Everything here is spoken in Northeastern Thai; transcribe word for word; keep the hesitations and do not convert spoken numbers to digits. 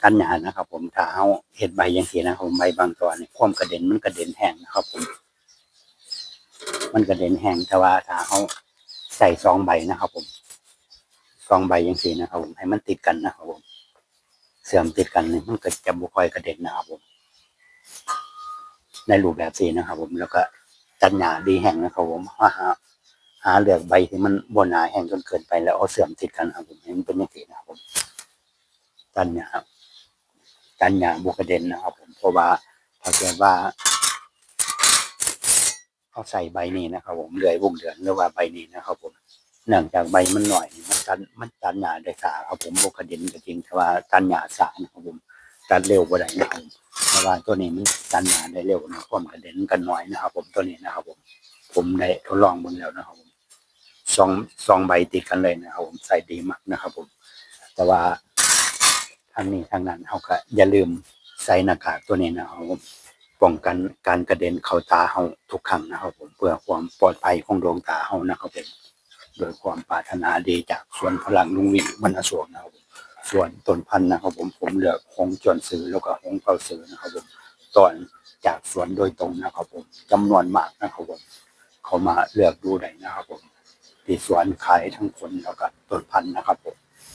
ตัดหญ้านะครับผม ถ้าเฮาเฮ็ดใบจั่งซี้นะครับผม ใบบางตอนนี่ความกระเด็นมันกระเด็นแฮงนะครับผม มันกระเด็นแฮง แต่ว่าถ้าเฮาใช้สองใบนะครับผม สองใบจั่งซี้นะครับผม ให้มันติดกันนะครับผม เชื่อมติดกันนี่มันก็จะบ่ค่อยกระเด็นนะครับผม ในรูปแบบนี้นะครับผม แล้วก็ตัดหญ้าดีแฮงนะครับผม หา หาเลือกใบที่มันบ่หนาแฮงจนเกินไป แล้วเอาเชื่อมติดกันครับผม ให้มันเป็นจั่งซี้นะครับผม ตัดหญ้า ตัดหญ้าบ่กระเด็นนะครับผม เพราะว่าถ้าเกิดว่า เฮาใช้ใบนี้นะครับผม เลื่อยวงเดือนหรือว่าใบนี้นะครับผม เนื่องจากใบมันน้อยนี่ มันตัด มันตัดหญ้าได้ช้าครับผม บ่กระเด็นก็จริง แต่ว่าตัดหญ้าช้านะครับผม ตัดเร็วบ่ได้นะครับผม เพราะว่าตัวนี้มันตัดหญ้าได้เร็วนะ ความกระเด็นมันก็น้อยนะครับผม ตัวนี้นะครับผม ผมได้ทดลองเบิ่งแล้วนะครับผม สอง สองใบติดกันเลยนะครับผม ใช้ดีมากนะครับผม แต่ว่าทั้งนี้ทั้งนั้น เฮาก็อย่าลืมใส่หน้ากากตัวนี้นะครับผม ป้องกันการกระเด็นเข้าตาเฮาทุกครั้งนะครับผม เพื่อความปลอดภัยของดวงตาเฮานะครับผม โดยความปรารถนาดีจากสวนฝรั่งลุงวี วรรณโสภนะครับผม สวนต้นพันธุ์นะครับผม ผมเลือกหงจวนซือ แล้วก็หงเปาซือนะครับผม ต้อนจากสวนโดยตรงนะครับผม จำนวนมากนะครับผม เข้ามาเลือกดูได้นะครับผม ที่สวนขายทั้งผลแล้วก็ต้นพันธุ์นะครับผม